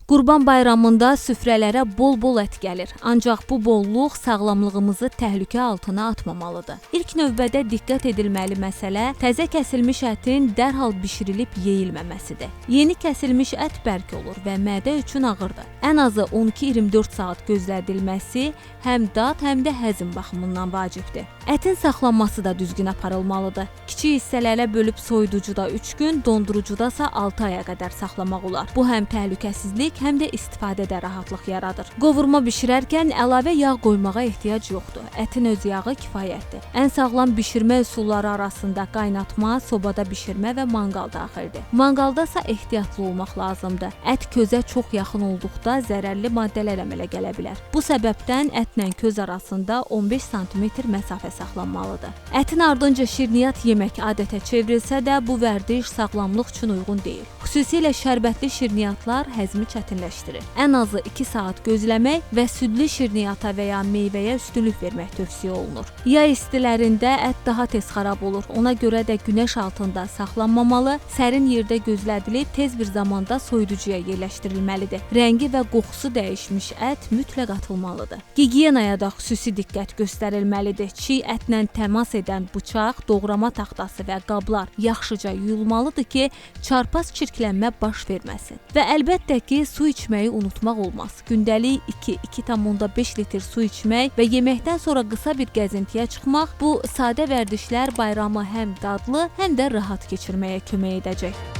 Qurban Bayramında süfrələrə bol-bol ət gəlir. Ancaq bu bolluq sağlamlığımızı təhlükə altına atmamalıdır. İlk növbədə diqqət edilməli məsələ təzə kəsilmiş ətin dərhal bişirilib yeyilməməsidir. Yeni kəsilmiş ət bərk olur və mədə üçün ağırdır. Ən azı 12-24 saat gözlədilməsi həm dad, həm də həzm baxımından vacibdir. Ətin saxlanması da düzgün aparılmalıdır. Kiçik hissələrə bölüb soyuducuda 3 gün, dondurucudasa 6 aya qədər saxlamaq olar. Bu həm təhlükəsizlik, həm də istifadədə rahatlıq yaradır. Qovurma bişirərkən əlavə yağ qoymağa ehtiyac yoxdur. Ətin öz yağı kifayətdir. Ən sağlam bişirmə üsulları arasında qaynatma, sobada bişirmə və manqal daxildir. Manqaldasa ehtiyatlı olmaq lazımdır. Ət közə çox yaxın olduqda zərərli maddələr əmələ gələ bilər. Bu səbəbdən ətlə köz arasında 15 sm məsafə saxlanmalıdır. Ətin ardınca şirniyyat yemək adətə çevrilsə də, bu vərdiş sağlamlıq üçün uyğun deyil. Xüsusilə şərbətli şirniyyatlar həzmi çətinləşdirir. Ən azı 2 saat gözləmək və südlü şirniyyata və ya meyvəyə üstünlük vermək tövsiyə olunur. Yay istilərində ət daha tez xarab olur. Ona görə də günəş altında saxlanmamalı, sərin yerdə gözlədilib tez bir zamanda soyuducuya yerləşdirilməlidir. Rəngi və qoxusu dəyişmiş ət mütləq atılmalıdır. Gigiyenaya da xüsusi diqqət göstərilməlidir. Çiğ ətlə təmas edən bıçaq, doğrama taxtası və qablar yaxşıca yuyulmalıdır ki, çarpaz çirklənmə baş verməsin. Və əlbəttə ki, su içməyi unutmaq olmaz. Gündəlik 2-2,5 litr su içmək və yeməkdən sonra qısa bir gəzintiyə çıxmaq bu sadə vərdişlər bayramı həm dadlı, həm də rahat keçirməyə kömək edəcək.